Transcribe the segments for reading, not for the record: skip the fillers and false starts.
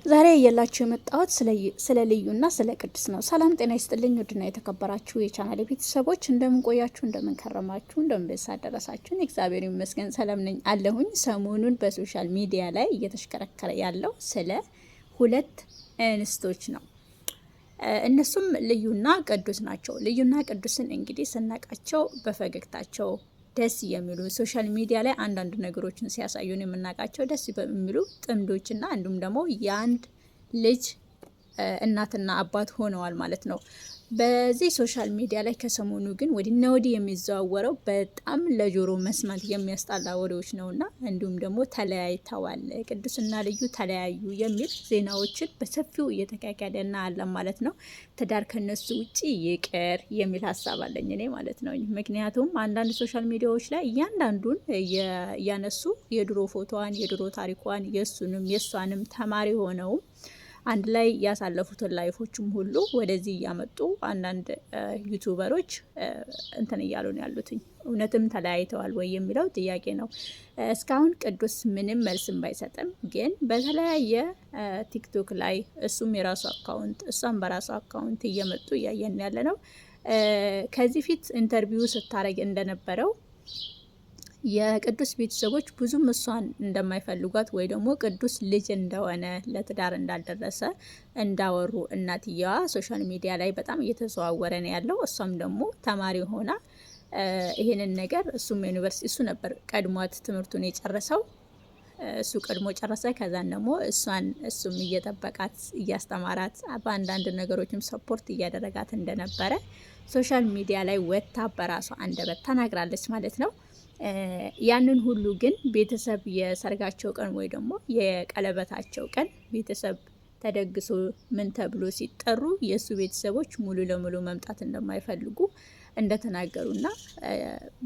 ዛሬ እየላችሁ የመጣሁት ስለ ልዩና ስለ ቅዱስ ነው። ሰላም ጤና ይስጥልኝ ውድና የተከበራችሁ የቻናል ቤተሰቦች እንደምን ቆያችሁ፣ እንደምን ከረማችሁ፣ እንደምን በሳ ደረሳችሁን? እግዚአብሔር ይመስገን ሰላም ነኝ አለሁኝ። ሰሞኑን በ social media ላይ እየተሽከረከረ ያለው ስለ ሁለት እንስቶች ነው። እነሱም ልዩና ቅዱስ ናቸው። ልዩና ቅዱስን እንግዲህ ስናቃቸው በፈገግታቸው ደስ የሚሉ፣ social media ላይ አንዳንድ ነገሮችን ሲያሳዩን የምናውቃቸው ደስ በሚሉ ጥንዶችና እንዲሁም ደግሞ የአንድ ልጅ እናትና አባት ሆነዋል ማለት ነው። በዚህ social media ላይ ከሰሞኑ ግን ወዲና ወዲህ የሚዘዋወረው በጣም ለጆሮ መስማት የሚያስጠላ ወሬዎች ነውና እንዲሁም ደግሞ ተለያይተዋል፣ ቅዱስና ልዩ ተለያዩ የሚል ዜናዎችን በሰፊው እየተካሄደ እናያለን ማለት ነው። ትዳር ከነሱ ውጭ ይቅር የሚል ሀሳብ አለኝ እኔ ማለት ነው። ምክንያቱም አንዳንድ social media ዎች ላይ እያንዳንዱን እያነሱ የድሮ ፎቶዋን፣ የድሮ ታሪኳን፣ የእሱንም የእሷንም ተማሪ ሆነውም አንድ ላይ ያሳለፉትን life ኦችም ሁሉ ወደዚህ እያመጡ አንዳንድ YouTuber ኦች እንትን እያሉ ነው ያሉትኝ። እውነትም ተለያይተዋል ወይ የሚለው ጥያቄ ነው። እስካሁን ቅዱስ ምንም መልስም ባይሰጥም ግን በተለያየ ቲክቶክ ላይ እሱም የራሱ account እሷም በራሱ account እየመጡ እያየን ያለ ነው። ከዚህ ፊት interview ስታደርግ እንደነበረው የቅዱስ ቤተሰቦች ብዙም እሷን እንደማይፈልጓት ወይ ደግሞ ቅዱስ ልጅ እንደሆነ፣ ለትዳር እንዳልደረሰ እንዳወሩ እናትየዋ social media ላይ በጣም እየተዘዋወረ ነው ያለው። እሷም ደግሞ ተማሪ ሆና ይሄንን ነገር እሱም ዩኒቨርሲቲ እሱ ነበር ቀድሟት ትምህርቱን የጨረሰው፣ እሱ ቀድሞ ጨረሰ። ከዛን ደግሞ እሷን እሱም እየጠበቃት፣ እያስተማራት፣ በአንዳንድ ነገሮችም support እያደረጋት እንደነበረ social media ላይ ወጥታ በራሷ አንደበት ተናግራለች ማለት ነው። ያንን ሁሉ ግን ቤተሰብ የሰርጋቸው ቀን ወይ ደግሞ የቀለበታቸው ቀን ቤተሰብ ተደግሶ ምን ተብሎ ሲጠሩ የእሱ ቤተሰቦች ሙሉ ለሙሉ መምጣት እንደማይፈልጉ እንደተናገሩና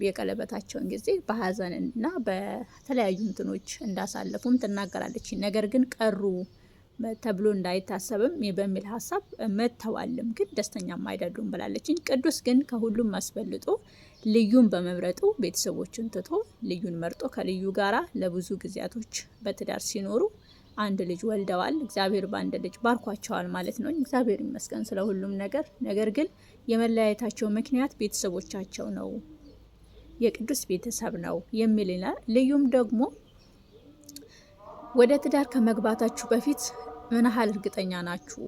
የቀለበታቸውን ጊዜ በሀዘንና በተለያዩ እንትኖች እንዳሳለፉም ትናገራለች። ነገር ግን ቀሩ ተብሎ እንዳይታሰብም በሚል ሀሳብ መጥተዋልም ግን ደስተኛም አይደሉም ብላለችኝ። ቅዱስ ግን ከሁሉም አስበልጦ ልዩን በመምረጡ፣ ቤተሰቦችን ትቶ ልዩን መርጦ ከልዩ ጋራ ለብዙ ጊዜያቶች በትዳር ሲኖሩ አንድ ልጅ ወልደዋል። እግዚአብሔር በአንድ ልጅ ባርኳቸዋል ማለት ነው። እግዚአብሔር ይመስገን ስለ ሁሉም ነገር። ነገር ግን የመለያየታቸው ምክንያት ቤተሰቦቻቸው ነው፣ የቅዱስ ቤተሰብ ነው የሚል ይላል። ልዩም ደግሞ ወደ ትዳር ከመግባታችሁ በፊት ምን ያህል እርግጠኛ ናችሁ?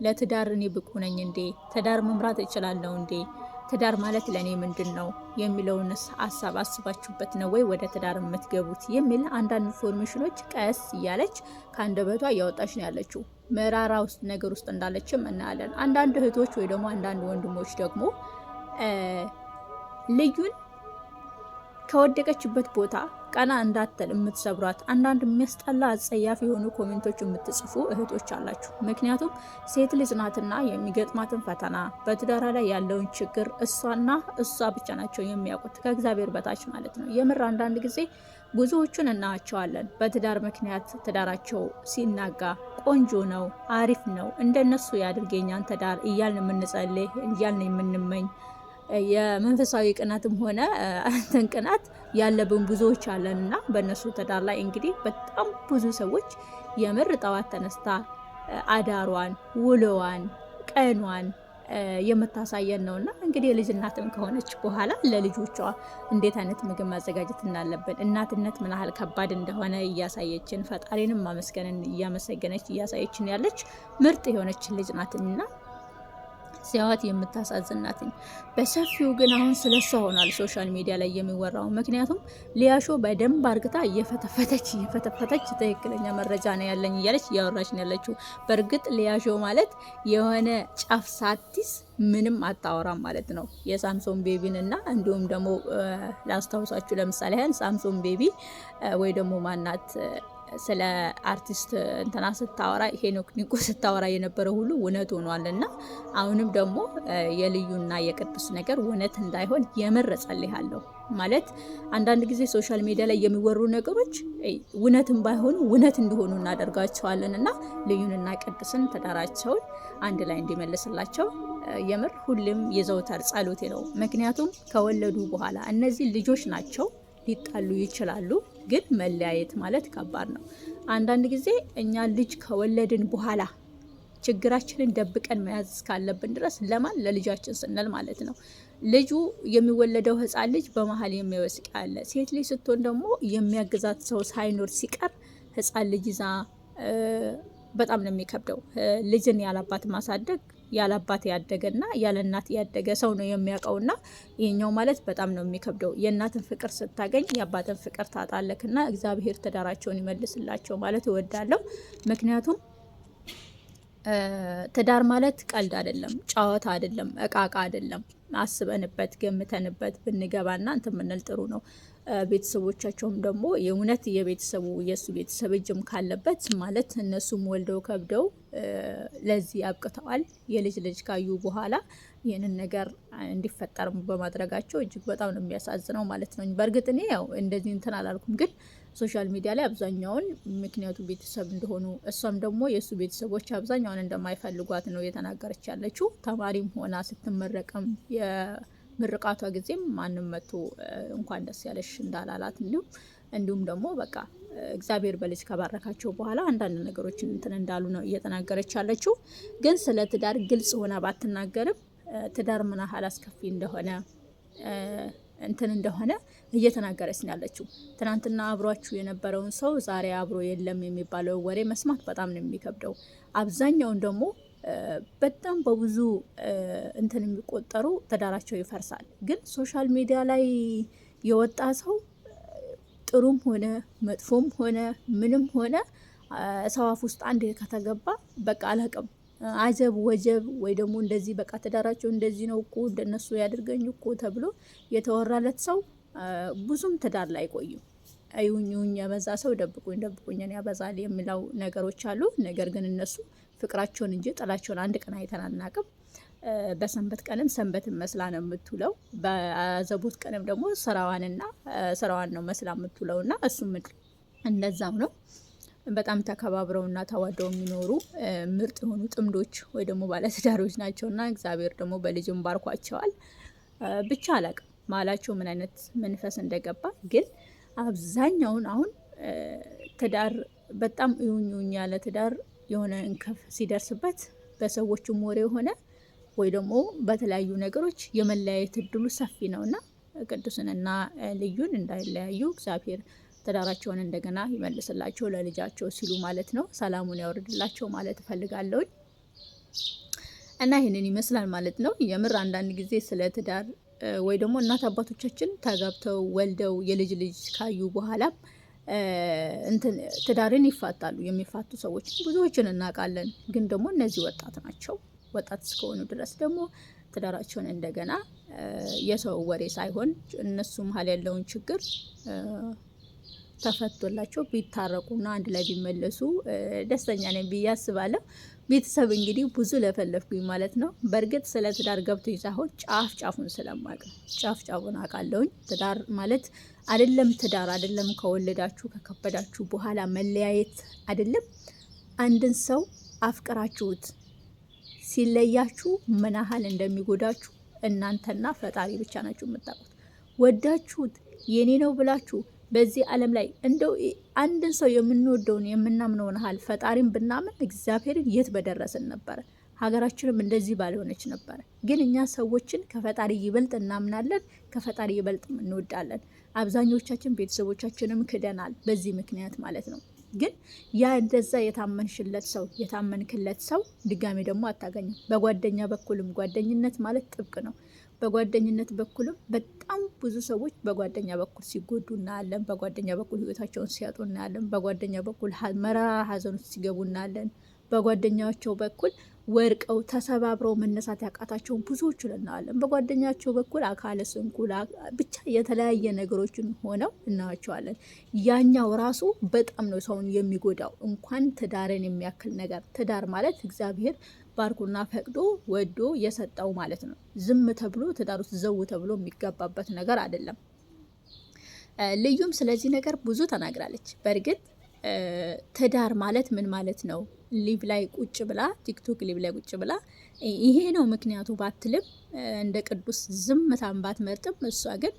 ለትዳር እኔ ብቁ ነኝ እንዴ? ትዳር መምራት እችላለሁ እንዴ? ትዳር ማለት ለእኔ ምንድን ነው የሚለውን ሀሳብ አስባችሁበት ነው ወይ ወደ ትዳር የምትገቡት የሚል አንዳንድ information ኦች ቀስ እያለች ከአንደበቷ እያወጣች ነው ያለችው። መራራ ውስጥ ነገር ውስጥ እንዳለችም እናያለን። አንዳንድ እህቶች ወይ ደግሞ አንዳንድ ወንድሞች ደግሞ ልዩን ከወደቀችበት ቦታ ቀና እንዳትል የምትሰብሯት፣ አንዳንድ የሚያስጠላ አጸያፊ የሆኑ comment ኦች የምትጽፉ እህቶች አላችሁ። ምክንያቱም ሴት ልጅ ናትና የሚገጥማትን ፈተና፣ በትዳራ ላይ ያለውን ችግር እሷና እሷ ብቻ ናቸው የሚያውቁት ከእግዚአብሔር በታች ማለት ነው። የምር አንዳንድ ጊዜ ብዙዎቹን እናያቸዋለን። በትዳር ምክንያት ትዳራቸው ሲናጋ ቆንጆ ነው፣ አሪፍ ነው፣ እንደነሱ ያድርገኛን ትዳር እያልን የምንጸልይ፣ እያልን የምንመኝ፣ የመንፈሳዊ ቅናትም ሆነ እንትን ቅናት ያለብን ብዙዎች አለን እና በእነሱ ትዳር ላይ እንግዲህ በጣም ብዙ ሰዎች የምር ጠዋት ተነስታ አዳሯን፣ ውሎዋን፣ ቀኗን የምታሳየን ነውና እንግዲህ የልጅ እናትም ከሆነች በኋላ ለልጆቿ እንዴት አይነት ምግብ ማዘጋጀት እንዳለብን፣ እናትነት ምን ያህል ከባድ እንደሆነ እያሳየችን፣ ፈጣሪንም ማመስገንን እያመሰገነች እያሳየችን ያለች ምርጥ የሆነች ልጅ ናትና ሲያዋት የምታሳዝን ናት። በሰፊው ግን አሁን ስለሷ ሆኗል social media ላይ የሚወራው። ምክንያቱም ሊያሾ በደንብ አርግታ እየፈተፈተች እየፈተፈተች ትክክለኛ መረጃ ነው ያለኝ እያለች እያወራች ነው ያለችው። በእርግጥ ሊያሾ ማለት የሆነ ጫፍ ሳቲስ ምንም አታወራም ማለት ነው። የሳምሶን ቤቢን እና እንዲሁም ደግሞ ላስታውሳችሁ፣ ለምሳሌ ያህል ሳምሶን ቤቢ ወይ ደግሞ ማናት ስለ አርቲስት እንትና ስታወራ፣ ሄኖክ ኒቆ ስታወራ የነበረው ሁሉ እውነት ሆኗል። እና አሁንም ደግሞ የልዩና የቅዱስ ነገር እውነት እንዳይሆን የምር ጸልያለሁ። ማለት አንዳንድ ጊዜ social media ላይ የሚወሩ ነገሮች እውነትም ባይሆኑ እውነት እንዲሆኑ እናደርጋቸዋለን። እና ልዩንና ቅዱስን ትዳራቸውን አንድ ላይ እንዲመልስላቸው የምር ሁሌም የዘውተር ጸሎቴ ነው። ምክንያቱም ከወለዱ በኋላ እነዚህ ልጆች ናቸው፣ ሊጣሉ ይችላሉ፣ ግን መለያየት ማለት ከባድ ነው። አንዳንድ ጊዜ እኛ ልጅ ከወለድን በኋላ ችግራችንን ደብቀን መያዝ እስካለብን ድረስ ለማን ለልጃችን ስንል ማለት ነው። ልጁ የሚወለደው ህፃን ልጅ በመሀል የሚወስቅ አለ። ሴት ልጅ ስትሆን ደግሞ የሚያግዛት ሰው ሳይኖር ሲቀር ህፃን ልጅ ይዛ በጣም ነው የሚከብደው። ልጅን ያላባት ማሳደግ ያላባት ያደገና ያለ እናት ያደገ ሰው ነው የሚያውቀውና ይሄኛው ማለት በጣም ነው የሚከብደው። የእናትን ፍቅር ስታገኝ የአባትን ፍቅር ታጣለክና እግዚአብሔር ትዳራቸውን ይመልስላቸው ማለት እወዳለሁ። ምክንያቱም ትዳር ማለት ቀልድ አይደለም፣ ጨዋታ አይደለም፣ እቃቃ አይደለም። አስበንበት ገምተንበት ብንገባና እንትን ምንል ጥሩ ነው። ቤተሰቦቻቸውም ደግሞ የእውነት የቤተሰቡ የእሱ ቤተሰብ እጅም ካለበት ማለት እነሱም ወልደው ከብደው ለዚህ አብቅተዋል። የልጅ ልጅ ካዩ በኋላ ይህንን ነገር እንዲፈጠር በማድረጋቸው እጅግ በጣም ነው የሚያሳዝነው ማለት ነው። በእርግጥ እኔ ያው እንደዚህ እንትን አላልኩም፣ ግን social media ላይ አብዛኛውን ምክንያቱ ቤተሰብ እንደሆኑ እሷም ደግሞ የእሱ ቤተሰቦች አብዛኛውን እንደማይፈልጓት ነው እየተናገረች ያለችው። ተማሪም ሆና ስትመረቅም የምርቃቷ ጊዜም ማንም መጥቶ እንኳን ደስ ያለሽ እንዳላላት እንዲሁም ደግሞ በቃ እግዚአብሔር በልጅ ከባረካቸው በኋላ አንዳንድ ነገሮችን እንትን እንዳሉ ነው እየተናገረች ያለችው። ግን ስለ ትዳር ግልጽ ሆና ባትናገርም ትዳር ምን ያህል አስከፊ እንደሆነ እንትን እንደሆነ እየተናገረች ነው ያለችው። ትናንትና አብሯችሁ የነበረውን ሰው ዛሬ አብሮ የለም የሚባለው ወሬ መስማት በጣም ነው የሚከብደው። አብዛኛውን ደግሞ በጣም በብዙ እንትን የሚቆጠሩ ትዳራቸው ይፈርሳል። ግን social media ላይ የወጣ ሰው ጥሩም ሆነ መጥፎም ሆነ ምንም ሆነ ሰው አፍ ውስጥ አንድ ከተገባ በቃ አላቅም አጀብ ወጀብ ወይ ደግሞ እንደዚህ በቃ ትዳራቸው እንደዚህ ነው እኮ እንደነሱ ያድርገኝ እኮ ተብሎ የተወራለት ሰው ብዙም ትዳር ላይ አይቆይም። እዩኝ እዩኝ ያበዛ ሰው ደብቁኝ ደብቁኝን ያበዛል የሚለው ነገሮች አሉ። ነገር ግን እነሱ ፍቅራቸውን እንጂ ጥላቸውን አንድ ቀን አይተን አናቅም። በሰንበት ቀንም ሰንበትን መስላ ነው የምትውለው። በአዘቦት ቀንም ደግሞ ስራዋንና ስራዋን ነው መስላ የምትውለውና እሱም እንደዛው ነው። በጣም ተከባብረውና ተዋደው የሚኖሩ ምርጥ የሆኑ ጥምዶች ወይ ደግሞ ባለትዳሮች ናቸውና እግዚአብሔር ደግሞ በልጅም ባርኳቸዋል። ብቻ አላቅም ማላቸው ምን አይነት መንፈስ እንደገባ ግን አብዛኛውን አሁን ትዳር በጣም እዩኝ እዩኝ ያለ ትዳር የሆነ እንከፍ ሲደርስበት በሰዎችም ወሬ የሆነ ወይ ደግሞ በተለያዩ ነገሮች የመለያየት እድሉ ሰፊ ነውና ቅዱስንና ልዩን እንዳይለያዩ እግዚአብሔር ትዳራቸውን እንደገና ይመልስላቸው ለልጃቸው ሲሉ ማለት ነው። ሰላሙን ያወርድላቸው ማለት እፈልጋለሁኝ። እና ይህንን ይመስላል ማለት ነው። የምር አንዳንድ ጊዜ ስለ ትዳር ወይ ደግሞ እናት አባቶቻችን ተጋብተው ወልደው የልጅ ልጅ ካዩ በኋላ እንትን ትዳርን ይፋታሉ። የሚፋቱ ሰዎች ብዙዎችን እናውቃለን። ግን ደግሞ እነዚህ ወጣት ናቸው። ወጣት እስከሆኑ ድረስ ደግሞ ትዳራቸውን እንደገና የሰው ወሬ ሳይሆን እነሱ መሀል ያለውን ችግር ተፈቶላቸው ቢታረቁና አንድ ላይ ቢመለሱ ደስተኛ ነኝ ብዬ አስባለሁ። ቤተሰብ እንግዲህ ብዙ ለፈለፍኩኝ ማለት ነው። በእርግጥ ስለ ትዳር ገብቶኝ ሳይሆን ጫፍ ጫፉን ስለማውቅ ጫፍ ጫፉን አውቃለሁኝ። ትዳር ማለት አይደለም ትዳር አይደለም ከወለዳችሁ ከከበዳችሁ በኋላ መለያየት አይደለም። አንድን ሰው አፍቅራችሁት ሲለያችሁ ምን ያህል እንደሚጎዳችሁ እናንተና ፈጣሪ ብቻ ናችሁ የምታውቁት። ወዳችሁት የኔ ነው ብላችሁ በዚህ ዓለም ላይ እንደው አንድን ሰው የምንወደውን የምናምነውን ያህል ፈጣሪን ብናምን እግዚአብሔርን የት በደረስን ነበረ። ሀገራችንም እንደዚህ ባልሆነች ነበረ። ግን እኛ ሰዎችን ከፈጣሪ ይበልጥ እናምናለን፣ ከፈጣሪ ይበልጥ እንወዳለን። አብዛኞቻችን ቤተሰቦቻችንም ክደናል በዚህ ምክንያት ማለት ነው። ግን ያ እንደዛ የታመንሽለት ሰው የታመንክለት ሰው ድጋሚ ደግሞ አታገኝም። በጓደኛ በኩልም ጓደኝነት ማለት ጥብቅ ነው። በጓደኝነት በኩልም በጣም ብዙ ሰዎች በጓደኛ በኩል ሲጎዱ እናያለን። በጓደኛ በኩል ህይወታቸውን ሲያጡ እናያለን። በጓደኛ በኩል መራራ ሀዘን ውስጥ ሲገቡ እናያለን። በጓደኛቸው በኩል ወርቀው ተሰባብረው መነሳት ያቃታቸውን ብዙዎቹን እናያለን። በጓደኛቸው በኩል አካለ ስንኩል ብቻ የተለያየ ነገሮችን ሆነው እናያቸዋለን። ያኛው ራሱ በጣም ነው ሰውን የሚጎዳው፣ እንኳን ትዳርን የሚያክል ነገር። ትዳር ማለት እግዚአብሔር ባርኮና ፈቅዶ ወዶ የሰጠው ማለት ነው። ዝም ተብሎ ትዳር ውስጥ ዘው ተብሎ የሚገባበት ነገር አይደለም። ልዩም ስለዚህ ነገር ብዙ ተናግራለች። በእርግጥ ትዳር ማለት ምን ማለት ነው? live ላይ ቁጭ ብላ ቲክቶክ live ላይ ቁጭ ብላ ይሄ ነው ምክንያቱ ባትልም እንደ ቅዱስ ዝምታን ባትመርጥም እሷ ግን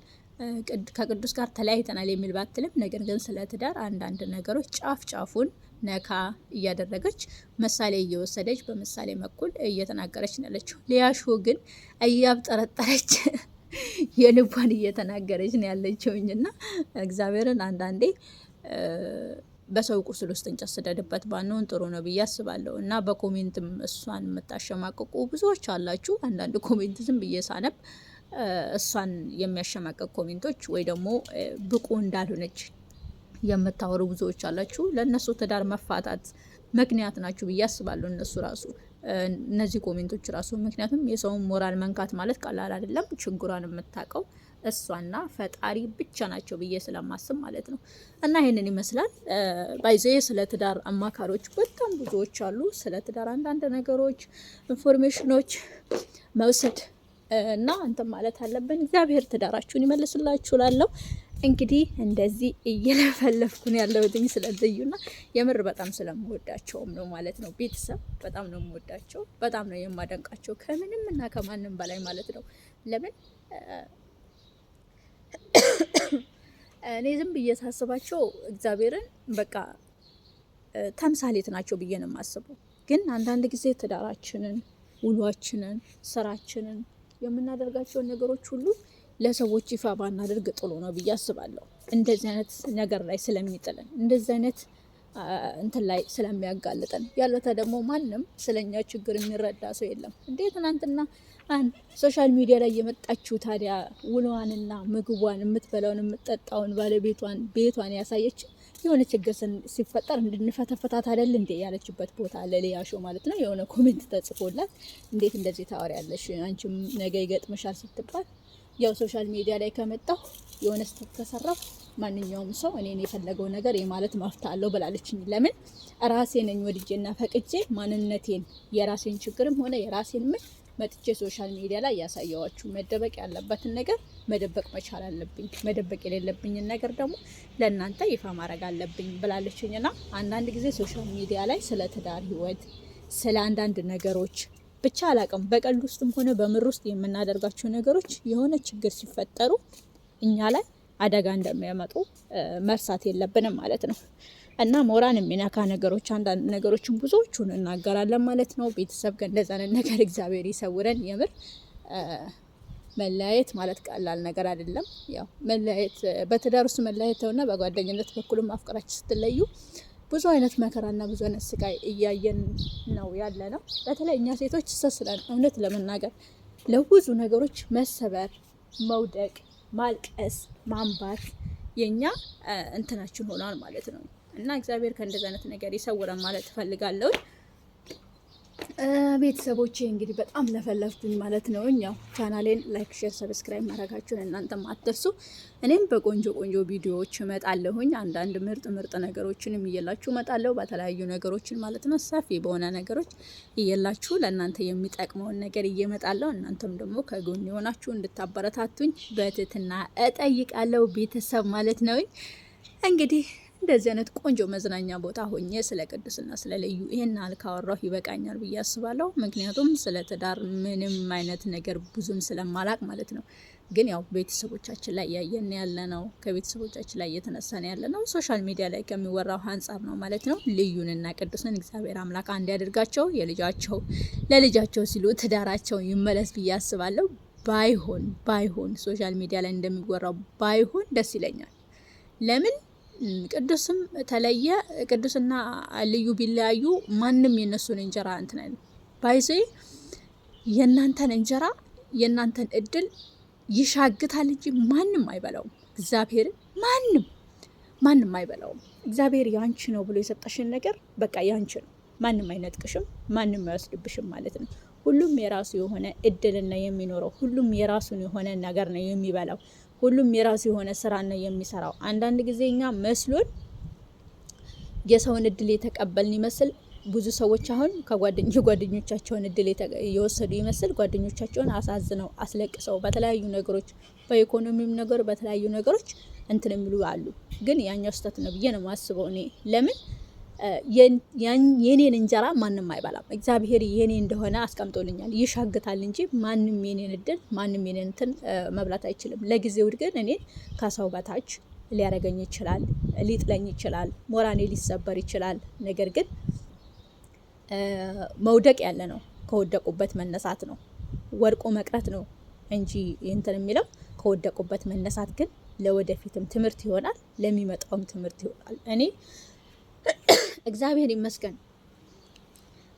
ከቅዱስ ጋር ተለያይተናል የሚል ባትልም፣ ነገር ግን ስለ ትዳር አንዳንድ ነገሮች ጫፍ ጫፉን ነካ እያደረገች ምሳሌ እየወሰደች በምሳሌ በኩል እየተናገረች ነው ያለችው። ሊያሾ ግን እያብጠረጠረች የልቧን እየተናገረች ነው ያለችውኝ እና እግዚአብሔርን አንዳንዴ በሰው ቁስል ውስጥ እንጨት ስደድበት ባንሆን ጥሩ ነው ብዬ አስባለሁ። እና በ comment ም እሷን የምታሸማቅቁ ብዙዎች አላችሁ። አንዳንድ comment ዝም ብዬ ሳነብ እሷን የሚያሸማቅቅ comment ኦች ወይ ደግሞ ብቁ እንዳልሆነች የምታወሩ ብዙዎች አላችሁ። ለእነሱ ትዳር መፋታት ምክንያት ናችሁ ብዬ አስባለሁ። እነሱ ራሱ እነዚህ comment ኦች ራሱ ምክንያቱም የሰውን ሞራል መንካት ማለት ቀላል አይደለም። ችግሯን የምታውቀው እሷና ፈጣሪ ብቻ ናቸው ብዬ ስለማስብ ማለት ነው። እና ይህንን ይመስላል። By the way ስለ ትዳር አማካሪዎች በጣም ብዙዎች አሉ። ስለ ትዳር አንዳንድ ነገሮች information ኦች መውሰድ እና እንትን ማለት አለብን። እግዚአብሔር ትዳራችሁን ይመልስላችሁ ላለው እንግዲህ እንደዚህ እየለፈለፍኩ ነው ያለሁትኝ ስለ ልዩና የምር በጣም ስለምወዳቸውም ነው ማለት ነው። ቤተሰብ በጣም ነው የምወዳቸው፣ በጣም ነው የማደንቃቸው ከምንም እና ከማንም በላይ ማለት ነው። ለምን እኔ ዝም ብዬ ሳስባቸው እግዚአብሔርን በቃ ተምሳሌት ናቸው ብዬ ነው የማስበው። ግን አንዳንድ ጊዜ ትዳራችንን፣ ውሏችንን፣ ስራችንን የምናደርጋቸውን ነገሮች ሁሉ ለሰዎች ይፋ ባናደርግ ጥሩ ነው ብዬ አስባለሁ። እንደዚህ አይነት ነገር ላይ ስለሚጥልን፣ እንደዚህ አይነት እንትን ላይ ስለሚያጋልጠን ያለታ ደግሞ ማንም ስለኛ ችግር የሚረዳ ሰው የለም። እንዴ ትናንትና አንድ social media ላይ የመጣችው ታዲያ ውሎዋንና ምግቧን የምትበላውን የምትጠጣውን ባለቤቷን ቤቷን ያሳየች የሆነ ችግር ሲፈጠር እንድንፈተፈታት አይደል እንዴ ያለችበት ቦታ አለ። ሊያሾ ማለት ነው። የሆነ comment ተጽፎላት እንዴት እንደዚህ ታወሪያለሽ አንቺም ነገ ይገጥምሻል ስትባል ያው social media ላይ ከመጣሁ የሆነ ስህተት ከሰራሁ ማንኛውም ሰው እኔን የፈለገው ነገር የማለት መብት አለው ብላለችኝ። ለምን ራሴ ነኝ ወድጄና ፈቅጄ ማንነቴን የራሴን ችግርም ሆነ የራሴን ምን መጥቼ social media ላይ ያሳየዋችሁ። መደበቅ ያለበትን ነገር መደበቅ መቻል አለብኝ፣ መደበቅ የሌለብኝን ነገር ደግሞ ለእናንተ ይፋ ማድረግ አለብኝ ብላለችኝ። እና አንዳንድ ጊዜ social media ላይ ስለ ትዳር ህይወት፣ ስለ አንዳንድ ነገሮች ብቻ አላቅም፣ በቀልድ ውስጥም ሆነ በምር ውስጥ የምናደርጋቸው ነገሮች የሆነ ችግር ሲፈጠሩ እኛ ላይ አደጋ እንደሚያመጡ መርሳት የለብንም ማለት ነው። እና ሞራል የሚነካ ነገሮች አንዳንድ ነገሮችን ብዙዎቹን እናገራለን ማለት ነው። ቤተሰብ ከእንደዛ አይነት ነገር እግዚአብሔር ይሰውረን። የምር መለያየት ማለት ቀላል ነገር አይደለም። ያው መለያየት በትዳር ውስጥ መለያየት ተውና በጓደኝነት በኩልም አፍቅራችሁ ስትለዩ ብዙ አይነት መከራና ብዙ አይነት ስቃይ እያየን ነው ያለ ነው። በተለይ እኛ ሴቶች ሰስለን እውነት ለመናገር ለብዙ ነገሮች መሰበር፣ መውደቅ፣ ማልቀስ፣ ማንባት የኛ እንትናችን ሆኗል ማለት ነው። እና እግዚአብሔር ከእንደዚህ አይነት ነገር ይሰውረን ማለት እፈልጋለሁ። ቤተሰቦቼ እንግዲህ በጣም ለፈለፍኩኝ ማለት ነው። ያው ቻናሌን like፣ share፣ subscribe ማድረጋችሁን እናንተም አትርሱ። እኔም በቆንጆ ቆንጆ ቪዲዮዎች እመጣለሁኝ። አንዳንድ ምርጥ ምርጥ ነገሮችንም እየላችሁ እመጣለሁ። በተለያዩ ነገሮችን ማለት ነው፣ ሰፊ በሆነ ነገሮች እየላችሁ ለእናንተ የሚጠቅመውን ነገር እየመጣለሁ። እናንተም ደግሞ ከጎን የሆናችሁ እንድታበረታቱኝ በትህትና እጠይቃለሁ። ቤተሰብ ማለት ነው እንግዲህ እንደዚህ አይነት ቆንጆ መዝናኛ ቦታ ሆኜ ስለ ቅዱስና ስለ ልዩ ይሄን ያህል ካወራሁ ይበቃኛል ብዬ አስባለሁ። ምክንያቱም ስለ ትዳር ምንም አይነት ነገር ብዙም ስለማላቅ ማለት ነው። ግን ያው ቤተሰቦቻችን ላይ እያየን ያለ ነው፣ ከቤተሰቦቻችን ላይ እየተነሳን ያለ ነው፣ social media ላይ ከሚወራው አንጻር ነው ማለት ነው። ልዩንና ቅዱስን እግዚአብሔር አምላክ አንድ ያድርጋቸው። የልጃቸው ለልጃቸው ሲሉ ትዳራቸው ይመለስ ብዬ አስባለሁ። ባይሆን social media ላይ እንደሚወራው ባይሆን ደስ ይለኛል። ለምን ቅዱስም ተለየ። ቅዱስና ልዩ ቢለያዩ ማንም የነሱን እንጀራ እንትን አይልም። By the way የእናንተን እንጀራ የእናንተን እድል ይሻግታል እንጂ ማንም አይበላውም። እግዚአብሔርን ማንም ማንም አይበላውም። እግዚአብሔር ያንቺ ነው ብሎ የሰጠሽን ነገር በቃ ያንቺ ነው። ማንም አይነጥቅሽም፣ ማንም አይወስድብሽም ማለት ነው። ሁሉም የራሱ የሆነ እድልና የሚኖረው ሁሉም የራሱን የሆነ ነገር ነው የሚበላው። ሁሉም የራሱ የሆነ ስራ ነው የሚሰራው። አንዳንድ ጊዜ እኛ መስሎን የሰውን እድል የተቀበልን ይመስል ብዙ ሰዎች አሁን የጓደኞቻቸውን እድል የወሰዱ ይመስል ጓደኞቻቸውን አሳዝነው አስለቅሰው በተለያዩ ነገሮች በኢኮኖሚም ነገር በተለያዩ ነገሮች እንትን የሚሉ አሉ። ግን ያኛው ስህተት ነው ብዬ ነው የማስበው እኔ። ለምን የኔን እንጀራ ማንም አይበላም። እግዚአብሔር የኔ እንደሆነ አስቀምጦልኛል። ይሻግታል እንጂ ማንም የኔን እድል፣ ማንም የኔን እንትን መብላት አይችልም። ለጊዜው ግን እኔ ከሰው በታች ሊያደርገኝ ይችላል፣ ሊጥለኝ ይችላል፣ ሞራሌ ሊሰበር ይችላል። ነገር ግን መውደቅ ያለ ነው። ከወደቁበት መነሳት ነው። ወድቆ መቅረት ነው እንጂ እንትን የሚለው፣ ከወደቁበት መነሳት ግን ለወደፊትም ትምህርት ይሆናል፣ ለሚመጣውም ትምህርት ይሆናል። እኔ እግዚአብሔር ይመስገን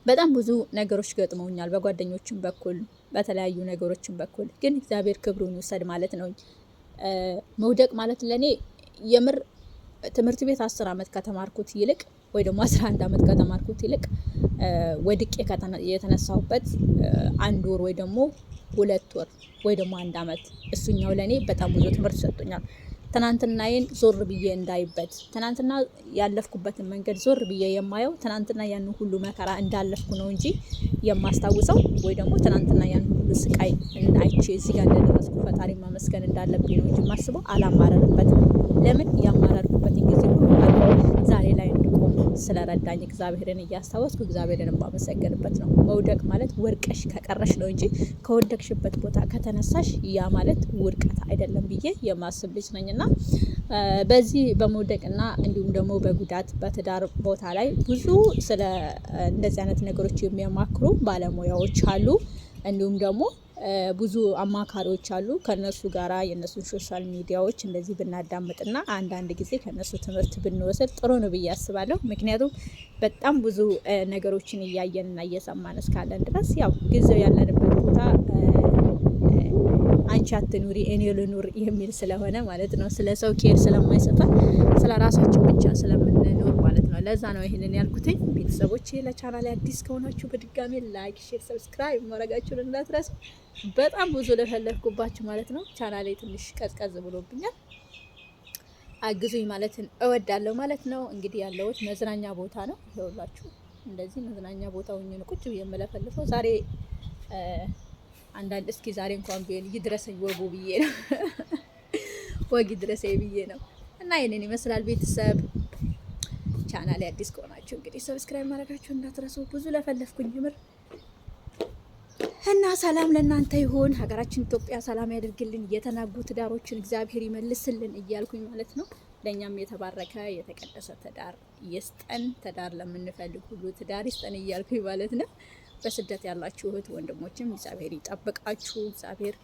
በጣም ብዙ ነገሮች ገጥመውኛል፣ በጓደኞችም በኩል፣ በተለያዩ ነገሮችም በኩል፣ ግን እግዚአብሔር ክብሩን ይውሰድ ማለት ነው። መውደቅ ማለት ለእኔ የምር ትምህርት ቤት 10 ዓመት ከተማርኩት ይልቅ ወይ ደግሞ 11 ዓመት ከተማርኩት ይልቅ ወድቄ የተነሳሁበት አንድ ወር ወይ ደግሞ 2 ወር ወይ ደግሞ አንድ አመት እሱኛው ለእኔ በጣም ብዙ ትምህርት ሰጥቶኛል። ትናንትናዬን ዞር ብዬ እንዳይበት፣ ትናንትና ያለፍኩበትን መንገድ ዞር ብዬ የማየው ትናንትና ያን ሁሉ መከራ እንዳለፍኩ ነው እንጂ የማስታውሰው ወይ ደግሞ ትናንትና ያን ሁሉ ስቃይ አይቼ እዚህ ጋር እንደደረስኩ ፈጣሪ ማመስገን እንዳለብኝ ነው እንጂ የማስበው፣ አላማረርበትም። ለምን? ያማረርኩበትን ጊዜ ሁሉ ዛሬ ላይ እንድቆም ስለረዳኝ እግዚአብሔርን እያስታወስኩ እግዚአብሔርን የማመሰግንበት ነው። መውደቅ ማለት ወድቀሽ ከቀረሽ ነው እንጂ ከወደቅሽበት ቦታ ከተነሳሽ ያ ማለት ውድቀት አይደለም ብዬ የማስብ ልጅ ነኝ። እና በዚህ በመውደቅና እንዲሁም ደግሞ በጉዳት በትዳር ቦታ ላይ ብዙ ስለ እንደዚህ አይነት ነገሮች የሚያማክሩ ባለሙያዎች አሉ። እንዲሁም ደግሞ ብዙ አማካሪዎች አሉ። ከነሱ ጋራ የነሱን social media ዎች እንደዚህ ብናዳምጥና አንዳንድ ጊዜ ከነሱ ትምህርት ብንወስድ ጥሩ ነው ብዬ አስባለሁ። ምክንያቱም በጣም ብዙ ነገሮችን እያየንና እየሰማን እስካለን ድረስ፣ ያው ጊዜው ያለንበት ቦታ አንቺ አትኑሪ እኔ ልኑር የሚል ስለሆነ ማለት ነው። ስለ ሰው care ስለማይሰጠን፣ ስለ ራሳችን ብቻ ስለምንኖር ማለት ነው። ለዛ ነው ይህንን ያልኩትኝ። ቤተሰቦቼ፣ ለቻናል አዲስ ከሆናችሁ በድጋሚ like፣ share፣ subscribe ማድረጋችሁን እንዳትረሱ። በጣም ብዙ ለፈለፍኩባችሁ ማለት ነው። ቻናሌ ትንሽ ቀዝቀዝ ብሎብኛል። አግዙኝ ማለትን እወዳለሁ ማለት ነው። እንግዲህ ያለሁት መዝናኛ ቦታ ነው። ይኸውላችሁ እንደዚህ መዝናኛ ቦታ ሆኜ ነው ቁጭ ብዬ የምለፈልፈው ዛሬ። አንዳንድ እስኪ ዛሬ እንኳን ቢሆን ይድረሰኝ ወጉ ብዬ ነው፣ ወግ ይድረሰኝ ብዬ ነው። እና ይህንን ይመስላል ቤተሰብ። ቻናል አዲስ ከሆናችሁ እንግዲህ subscribe ማድረጋችሁ እንዳትረሱ። ብዙ ለፈለፍኩኝ ምር እና ሰላም ለእናንተ ይሁን። ሀገራችን ኢትዮጵያ ሰላም ያደርግልን፣ የተናጉ ትዳሮችን እግዚአብሔር ይመልስልን እያልኩኝ ማለት ነው። ለእኛም የተባረከ የተቀደሰ ትዳር ይስጠን። ትዳር ለምንፈልግ ሁሉ ትዳር ይስጠን እያልኩኝ ማለት ነው። በስደት ያላችሁ እህት ወንድሞችም እግዚአብሔር ይጠብቃችሁ። እግዚአብሔር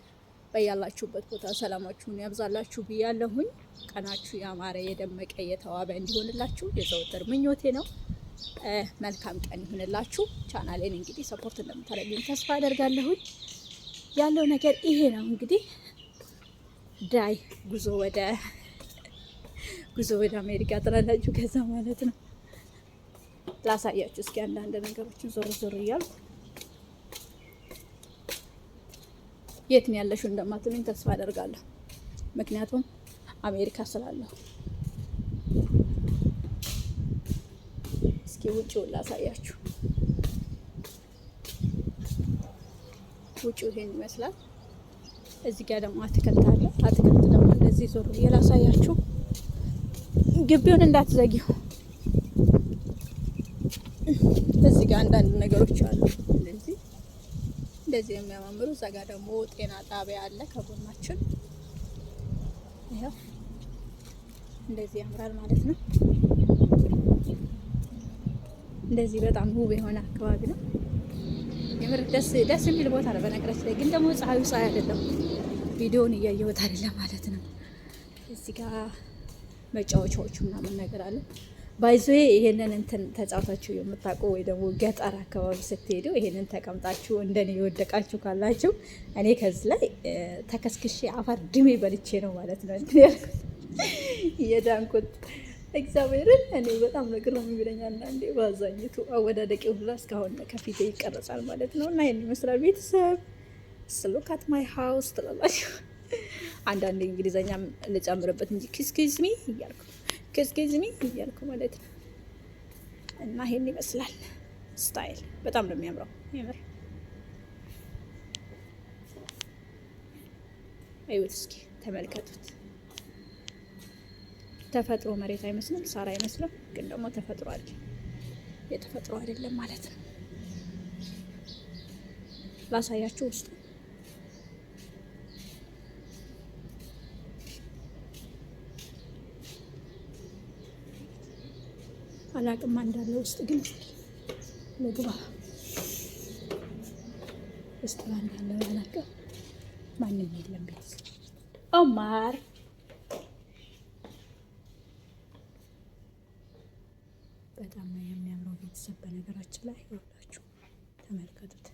በያላችሁበት ቦታ ሰላማችሁን ያብዛላችሁ ብያለሁኝ። ቀናችሁ ያማረ፣ የደመቀ፣ የተዋበ እንዲሆንላችሁ የዘወትር ምኞቴ ነው። መልካም ቀን ይሁንላችሁ። ቻናሌን እንግዲህ support እንደምታደርጉኝ ተስፋ አደርጋለሁኝ። ያለው ነገር ይሄ ነው። እንግዲህ ዳይ ጉዞ ወደ አሜሪካ ትላላችሁ ከዛ ማለት ነው። ላሳያችሁ እስኪ አንዳንድ ነገሮችን ዞር ዞር እያልኩ። የት ነው ያለሽው እንደማትሉኝ ተስፋ አደርጋለሁ። ምክንያቱም አሜሪካ ስላለሁ። እስኪ ውጭውን ላሳያችሁ። ውጭው ይሄን ይመስላል። እዚህ ጋር ደግሞ አትክልት አለ። አትክልት ደግሞ እንደዚህ ዞር ብዬ ላሳያችሁ። ግቢውን እንዳትዘጊው። እዚህ ጋር አንዳንድ ነገሮች አሉ። እንደዚህ እንደዚህ የሚያማምሩ። እዛ ጋር ደግሞ ጤና ጣቢያ አለ ከጎናችን። ይኸው እንደዚህ ያምራል ማለት ነው። እንደዚህ በጣም ውብ የሆነ አካባቢ ነው። የምር ደስ ደስ የሚል ቦታ ነው። በነገራችን ላይ ግን ደግሞ ፀሐዩ ፀሐይ አይደለም፣ ቪዲዮውን እያየሁት አይደለም ማለት ነው። እዚህ ጋር መጫወቻዎቹ ምናምን ነገር አለ። By the way፣ ይሄንን እንትን ተጫውታችሁ የምታውቁ ወይ ደግሞ ገጠር አካባቢ ስትሄዱ ይሄንን ተቀምጣችሁ እንደኔ የወደቃችሁ ካላችሁ፣ እኔ ከዚህ ላይ ተከስክሼ አፈር ድሜ በልቼ ነው ማለት ነው እንትን ያልኩት፣ የዳንኩት። እግዚአብሔርን እኔ በጣም ነው ግርም የሚለኝ አንዳንዴ። በአዛኝቱ አወዳደቂ ሁላ እስካሁን ከፊቴ ይቀረጻል ማለት ነው። እና ይህን ይመስላል ቤተሰብ። Look at my house ትላላችሁ። አንዳንዴ እንግሊዘኛም ልጨምርበት እንጂ excuse me እያልኩ፣ excuse me እያልኩ ማለት ነው። እና ይሄን ይመስላል style። በጣም ነው የሚያምረው የምር። እዩት እስኪ፣ ተመልከቱት። ተፈጥሮ መሬት አይመስልም፣ ሳር አይመስልም፣ ግን ደግሞ ተፈጥሮ አለ። የተፈጥሮ አይደለም ማለት ነው። ላሳያችሁ ውስጥ አላቅማ እንዳለ ውስጥ ግን እስኪ ልግባ። ውስጥ እንዳለ አላቅም። ማንም የለም ቤት ኦማር በጣም ነው የሚያምረው ቤተሰብ። በነገራችን ላይ ይኸውላችሁ ተመልከቱት።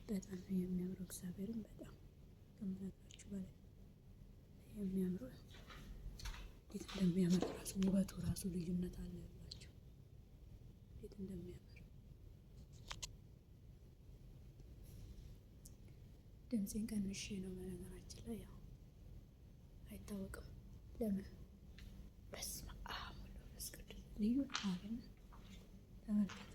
በጣም ነው የሚያምረው። እግዚአብሔርን በጣም ከምነግራችሁ በላይ የሚያምረው እንዴት እንደሚያምር ራሱ ውበቱ ራሱ ልዩነት አለ ያላችሁ እንዴት እንደሚያምር። ድምፄን ቀንሼ ነው በነገራችን ላይ ያው አይታወቅም ለምን። በስመ አብ ወወልድ ወመንፈስ ቅዱስ ልዩ ነው። ተመልከቱ።